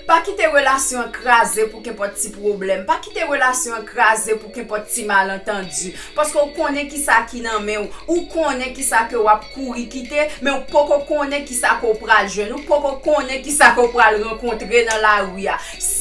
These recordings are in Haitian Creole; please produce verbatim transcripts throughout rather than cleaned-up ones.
Pa kite relasyon an kraze pou kenpòt ti pwoblèm. Pa kite relasyon an kraze pou kenpòt ti malantandi. Paske w konnen kisa ki nan men w. Ou konnen kisa ke w ap kouri kite, men w poko konnen kisa ke w pral jwenn. Ou poko konnen kisa ke w pral rankontre nan lari a.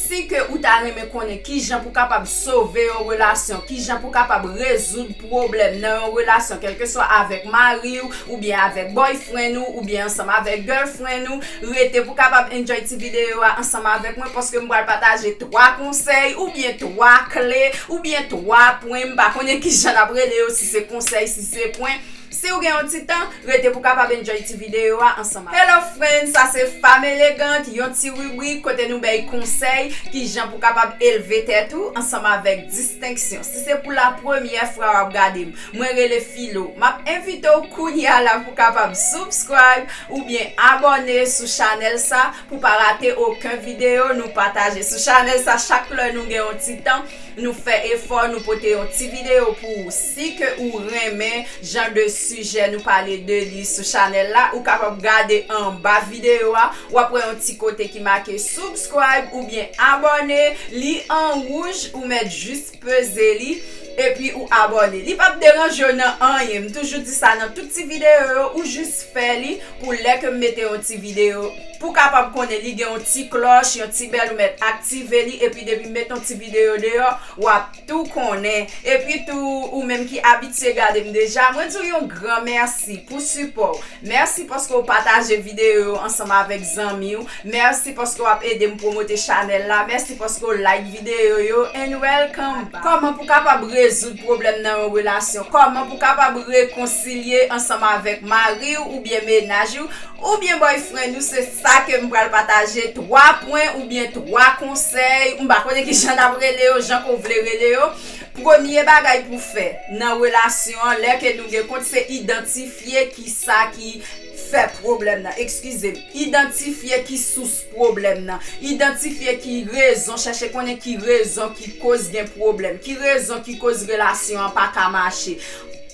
Si ke ou ta renmen konnen kijan pou kapab sove yon relasyon, kijan pou kapab rezoud pwoblèm nan yon relasyon, kèlkeswa avèk mari w, oubyen avèk boyfriend ou, oubyen ansanm avèk girlfriend ou, rete pou kapab enjoy ti videyo a ansanm avèk mwen, paske m pral pataje twa konsèy, oubyen twa kle, oubyen twa pwen, m pa konnen kijan n ap rele yo, si se konsèy, si se pwen. Si w gen yon ti tan, rete pou kapab enjoy ti videyo a ansanm avèk. Hello friends, sa se Femme Elegante, yon ti ribrik kote nou bay konsèy kijan pou kapab elve tèt ou ansanm avèk distenksyon. Si se pou la premyè fwa w ap gade m, mwen rele Filo. M ap envite w kounye a la pou kapab subscribe oubyen abòne sou chanèl sa pou pa rate okenn videyo nou pataje sou chanèl sa. Chak lè nou gen yon ti tan, nou fè efò, nou pote yon ti videyo pou ou. Si ke ou renmen jan de sijè nou pale de li sou chanèl la, ou kapab gade anba videyo a, w ap wè yon ti kote ki make subscribe oubyen abòne, li an wouj, ou mèt jis peze li, epi ou abòne. Li p ap deranje w nan anyen. M toujou di sa nan tout ti videyo yo, ou jis fè li pou lè ke m mete yon ti videyo, pou kapab konnen li gen yon ti klòch, yon ti bèl, ou mèt aktive li, epi depi m mete yon ti videyo deyò, w ap tou konnen. Epi tou, ou menm ki abitye gade m deja, mwen di w yon gran mèsi pou sipò w. Mèsi paske w pataje videyo yo ansanm avèk zanmi w. Mèsi paske w ap ede m pwomote chanèl la. Mèsi paske w like videyo yo. And welcome back. Kòman pou kapab rezoud pwoblèm nan yon relasyon? Kòman pou kapab rekonsilye ansanm avèk mari w oubyen mennaj ou, oubyen boyfriend ou? Se sa ke m pral pataje, twa pwen oubyen twa konsèy. M pa konnen kijan n ap rele yo, jan ke w vle rele yo. Premye bagay pou fè nan relasyon an, lè ke nou gen kont, se idantifye kisa ki fè pwoblèm nan. Eskize m. Idantifye ki sous pwoblèm nan. Idantifye ki rezon, chèche konnen ki rezon ki koz gen pwoblèm. Ki rezon ki koz relasyon an pa ka mache.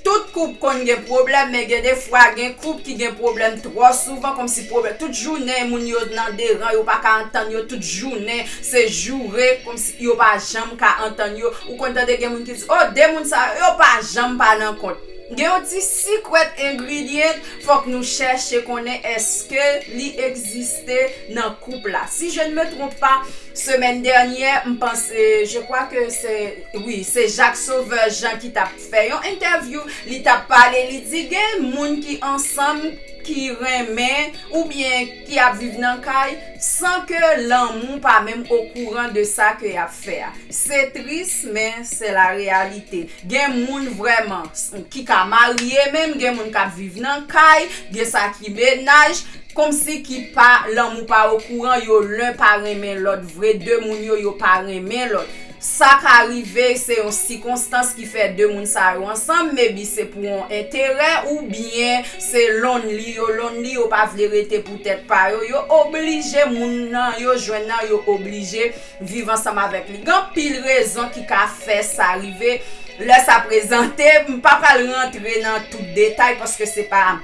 Tout koup konn gen pwoblèm, men gen de fwa gen koup ki gen pwoblèm twò souvan, kòmsi pwoblèm, tout jounen moun yo nan deran, yo pa ka antann yo, tout jounen se joure, kòmsi yo pa janm ka antann yo. Ou konn tande gen moun ki di, "Oh, de moun sa yo, yo pa janm pa nan kont." Gen yon ti secret ingredient, fòk nou chèche konnen èske li egziste nan koup la. Si je ne me trompe pas, semaine dernière, m panse, je crois que c'est, oui, c'est Jacques Sauveur Jean ki t ap fè yon entèvyou, li t ap pale, li di gen moun ki ansanm, ki renmen, oubyen ki ap viv nan kay, san ke lanmou pa menm okouran de sa ke y ap fè a. Se tris, men se la réalité. Gen moun vrèman ki ka marye menm, gen moun k ap viv nan kay, gen sa ki mennaj, kòmsi ki pa, lanmou pa okouran, yo len pa renmen lòt vre, de moun yo, yo pa renmen lòt. Sa ka rive, se yon sikonstans ki fè de moun sa yo ansanm, maybe se pou yon enterè, oubyen se lonely, yo lonely, yo pa vle rete pou tèt pa yo, yo oblije moun nan, yo jwenn nan, yo oblije viv ansanm avèk li. Gen anpil rezon ki ka fè sa rive. Lè sa prezante, m pa pral rantre nan tout detay paske se pa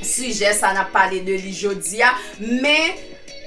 sijè sa n ap pale de li jodi a, men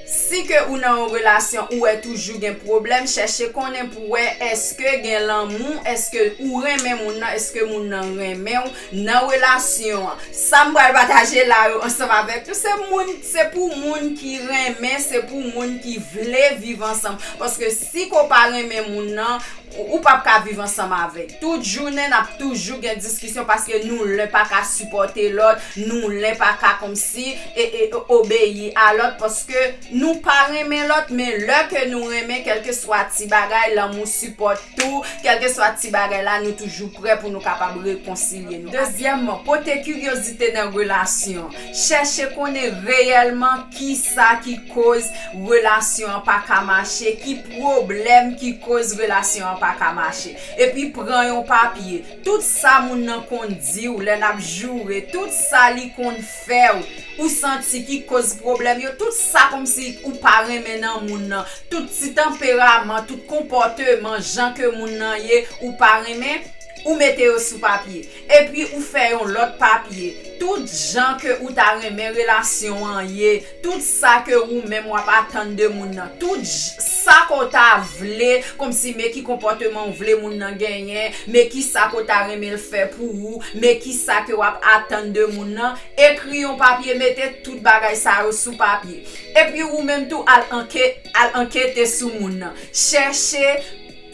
si ke ou nan yon relasyon, ou wè toujou gen pwoblèm, chèche konnen pou wè èske gen lanmou, èske ou renmen moun nan, èske moun nan renmen w nan relasyon an. Sa m pral pataje la yo ansanm avèk nou, se moun, se pou moun ki renmen, se pou moun ki vle viv ansanm. Paske si ke w pa renmen moun nan, ou, ou p ap ka viv ansanm avè l. Tout jounen, n ap toujou gen diskisyon paske nou len pa ka sipòte lòt, nou len pa ka kòmsi e, e, obeyi a lòt paske nou pa renmen lòt, men lè ke nou renmen, kèlkeswa ti bagay, lanmou sipòte tou, kèlkeswa ti bagay la, nou toujou prè pou nou kapab rekonsilye nou. Dezyèmman, pote kiryozite nan relasyon. Chèche konnen reyèlman kisa ki koz relasyon an pa ka mache, ki pwoblèm ki koz relasyon an pa ka mache. Epi pran yon papye. Tout sa moun nan konn di w lè n ap joure, tout sa li konn fè w, ou santi ki koz pwoblèm yo, tout sa kòmsi ou pa renmen nan moun nan, tout ti tanperaman, tout konpòteman, jan ke moun nan ye, ou pa renmen, ou mete yo sou papye. Epi ou fè yon lòt papye. Tout jan ke ou ta renmen relasyon an ye, tout sa ke ou menm w ap atann de moun nan, tout j- sa ke w ta vle, kòmsi men ki konpòteman w vle moun nan genyen, men ki sa ke w ta renmen l fè pou ou, men ki sa ke w ap atann de moun nan, ekri yon papye, mete tout bagay sa yo sou papye. Epi ou menm tou al anke- al ankete sou moun nan. Chèche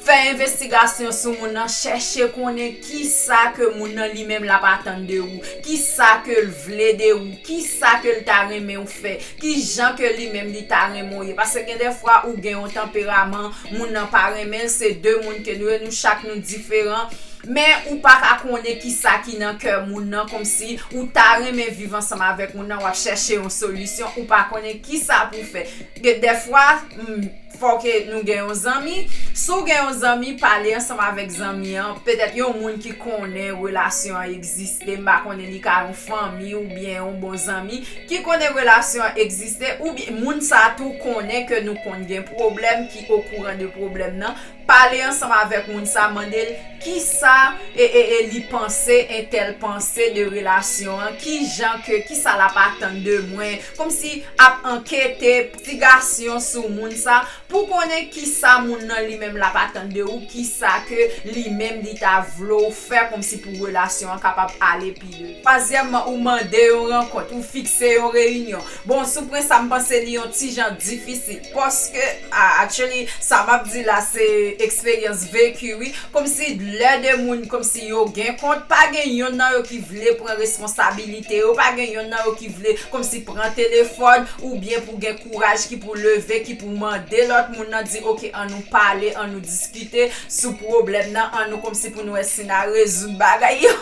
fè envestigasyon sou moun nan, chèche konnen ki sa ke moun nan li menm l ap atann de ou, ki sa ke l vle de ou, ki sa ke l ta renmen w fè, ki jan ke li menm li ta renmen w ye. Paske gen dèfwa ou gen yon tanperaman, moun nan pa renmen l, se de moun ke nou ye, nou chak nou diferan. Men ou pa ka konnen ki sa ki nan kè moun nan, kòmsi ou ta renmen viv ansanm avèk moun nan, w ap chèche yon solisyon, ou pa konnen ki sa pou w fè. Gen dèfwa, m, fò ke nou gen yon zanmi. Si w gen yon zanmi, pale ansanm avèk zanmi an. Petèt yon moun ki konnen relasyon an egziste, m pa konnen li ka yon fanmi oubyen yon bon zanmi ki konnen relasyon an egziste, oubyen moun sa tou konnen ke nou konn gen pwoblèm, ki okouran de pwoblèm nan. Pale ansanm avèk moun sa, mande l ki sa e, e, e li panse, entèl panse de relasyon an, ki jan ke, ki sa l ap atann de mwen, kòmsi ap ankete, envestigasyon sou moun sa, pou konnen ki sa moun nan li menm l ap atann de ou, ki sa ke li menm li ta vle w fè, kòmsi pou relasyon an kapab ale pi de. Twazyèmman, ou mande yon rankont, ou fikse yon reyinyon. Bon, sou pwen sa, m panse li yon ti jan difisil, paske, ah, actually, sa m ap di la, se eksperyans veki, wi. Kòmsi lè de moun, kòmsi yo gen kont, pa gen yonn nan yo ki vle pran responsabilite yo, pa gen yonn nan yo ki vle, kòmsi pran telefòn, oubyen pou gen kouraj ki pou leve, ki pou mande lòt moun nan, di, "Oke, ann nou pale, ann nou diskite sou pwoblèm nan, ann nou kòmsi pou nou wè si n a rezoud bagay yo."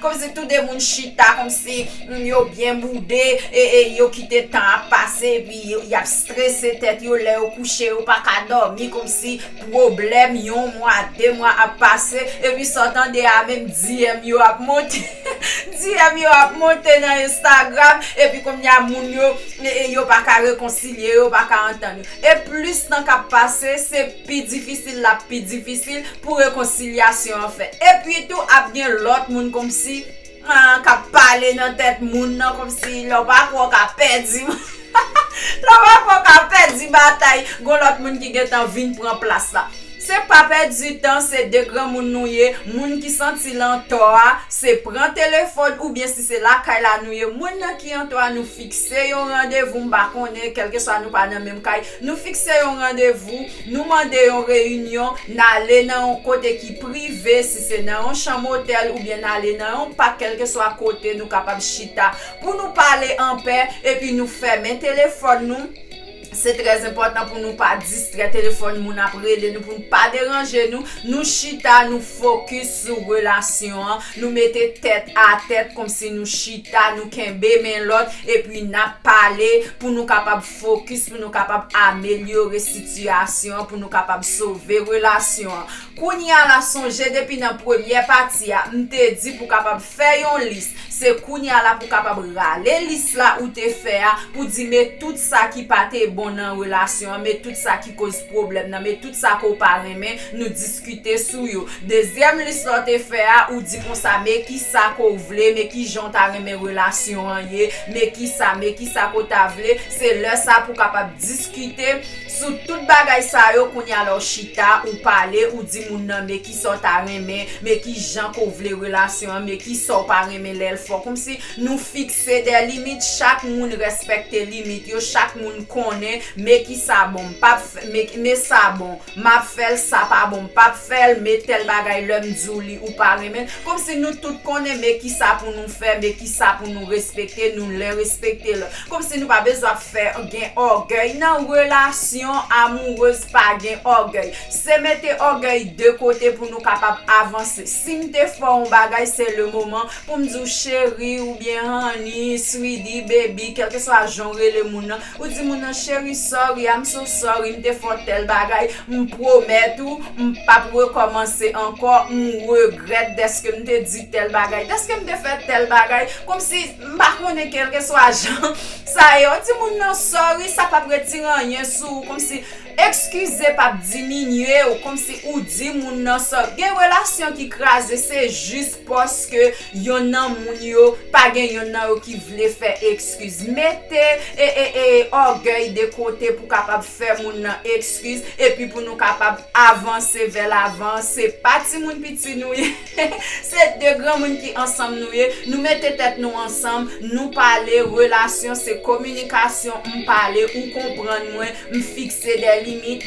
Kòmsi tou de moun chita, kòmsi, mm, yo byen boude, e, e yo kite tan ap pase, epi yo, y ap strese tèt yo, lè yo kouche, yo pa ka dòmi, kòmsi pwoblèm yon mwa, de mwa ap pase, epi sa w tande a, menm D M yo ap monte. D M yo ap monte nan Instagram, epi kounye a moun yo, e, e, yo pa ka rekonsilye, yo pa ka antann yo. E plis tan k ap pase, se pi difisil l ap pi difisil pou rekonsilyasyon an fèt. Epi tou, ap gen lòt moun kòmsi, ah, k ap pale nan tèt moun nan, kòmsi lè w pa kwè w ka pèdi. Lè w pa kwè w ka pèdi batay, gon lòt moun ki gentan vin pran plas la. Se pa pèdi tan, se de granmoun nou ye, moun ki santi l antò a, se pran telefòn oubyen si se lakay la nou ye, moun nan ki antò a, nou fikse yon randevou, m pa konnen, kèlkeswa nou pa nan menm kay, nou fikse yon randevou, nou mande yon reyinyon, n ale nan yon kote ki prive, si se nan yon chanm otèl oubyen n ale nan yon pak, kèlkeswa kote nou kapab chita pou nou pale anpè, epi nou fèmen telefòn nou. Se trè enpòtan pou nou pa distrè, telefòn moun ap rele nou, pou nou pa deranje nou. Nou chita, nou fokis sou relasyon an, nou mete tèt a tèt, kòmsi nou chita, nou kenbe men lòt, epi n ap pale pou nou kapab fokis, pou nou kapab amelyore sitiyasyon an, pou nou kapab sove relasyon an. Kounye a la, sonje depi nan premyè pati a, m te di pou kapab fè yon lis. Se kounye a la pou kapab rale lis la ou te fè a, pou di men tout sa ki pa te bon nan relasyon an, men tout sa ki koz pwoblèm nan, men tout sa ke w pa renmen, nou diskite sou yo. Dezyèm lis la w te fè a, ou di konsa, men ki sa ke w vle, men ki jan w ta renmen relasyon an ye, men ki sa, men ki sa ke w ta vle. Se lè sa pou kapab diskite sou tout bagay sa yo, kounye a la w chita, ou pale, ou di moun nan, men ki sa w ta renmen, men ki jan ke w vle relasyon an, men ki sa w pa renmen lè l fò. Kòmsi nou fikse de limit, chak moun respekte limit yo, chak moun konnen, men ki sa bon, m p ap fè, men, men sa bon, m ap fè l, sa pa bon, m p ap fè l, men tèl bagay, lè m di w li, ou pa renmen l. Kòmsi nou tout konnen, men ki sa pou nou fè, men ki sa pou nou respekte, nou len respekte lòt. Kòmsi nou pa bezwen ap fè gen ògèy nan relasyon amourèz, pa gen ògèy. Se mete ògèy de kote pou nou kapab avanse. Si m te fè w yon bagay, se le moman pou m di w cheri oubyen honey, sweetie, baby, kèlkeswa jan w rele moun nan. Ou di moun nan, cheri, sorry, I'm so sorry, m te fè w tèl bagay, m pwomèt ou, m p ap rekòmanse ankò, m regrèt dèske m te di tèl bagay, dèske m te fè tèl bagay, kòmsi m pa konnen kèlkeswa jan sa ye. Ou di moun nan sorry, sa p ap retire anyen sou ou, kòmsi Eskize p ap diminye w, kòmsi ou di moun nan sa. Gen relasyon ki kraze, se jis paske yonn nan moun yo pa gen yonn nan yo ki vle fè eskiz. Mete e, e, e, ògèy de kote pou kapab fè moun nan eskiz, epi pou nou kapab avanse vè lavan. Se pa timoun piti nou ye. Se de granmoun ki ansanm nou ye. Nou mete tèt nou ansanm, nou pale, relasyon se kominikasyon, m pale, ou konprann mwen, m fikse de limit,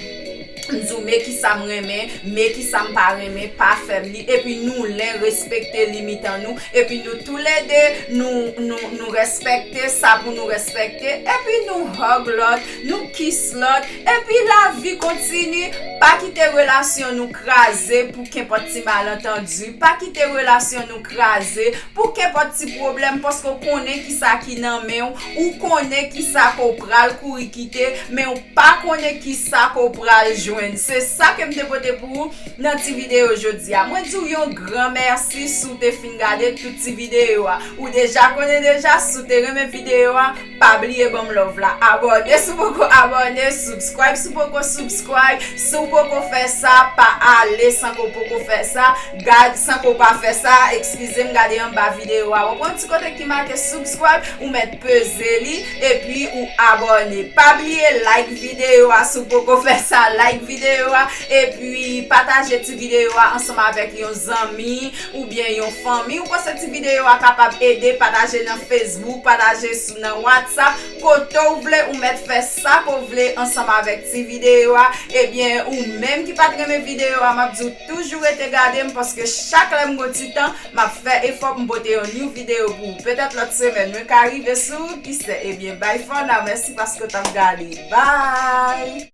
m di w men kisa m renmen, men kisa m pa renmen, pa fè m li, epi nou len respekte limit an nou, epi nou toulede, nou, nou, nou respekte sa pou nou respekte, epi nou hug lòt, nou kiss lòt, epi lavi kontini. Pa kite relasyon nou kraze pou kenpòt ti malantandi, pa kite relasyon nou kraze pou kenpòt ti pwoblèm, paske w konnen kisa ki nan men w, ou konnen kisa ke w pral kouri kite, men w pa konnen kisa ke w pral jwenn. Se sa ke m te pote pou ou nan ti videyo jodi a. Mwen di w yon gran mèsi si w te fin gade tout ti videyo a. Ou deja konnen deja, si w te renmen videyo a, pa bliye ban m love la. Abòne si w poko abòne, subscribe si w poko subscribe. Si w poko fè sa, pa ale san ke w poko fè sa. Gad san ke w pa fè sa, eskize m, gade anba videyo a. W ap wè yon ti kote ki make subscribe, ou mèt peze li, epi ou abòne. Pa bliye like videyo a si w poko fè sa, like videyo a, epi pataje ti videyo a ansanm avèk yon zanmi oubyen yon fanmi. Ou panse ti videyo a kapab ede, pataje nan Facebook, pataje sou, nan WhatsApp, kote w vle, ou mèt fè sa ke w vle ansanm avèk ti videyo a. Ebyen, ou menm ki pa t renmen videyo a, m ap di w toujou rete gade m, paske chak lè m gon ti tan, m ap fè efò pou m pote yon new videyo pou ou. Petèt lòt semèn, mwen ka rive sou ou, kisa, ebyen, bye for now, mèsi paske w t ap gade. Bye!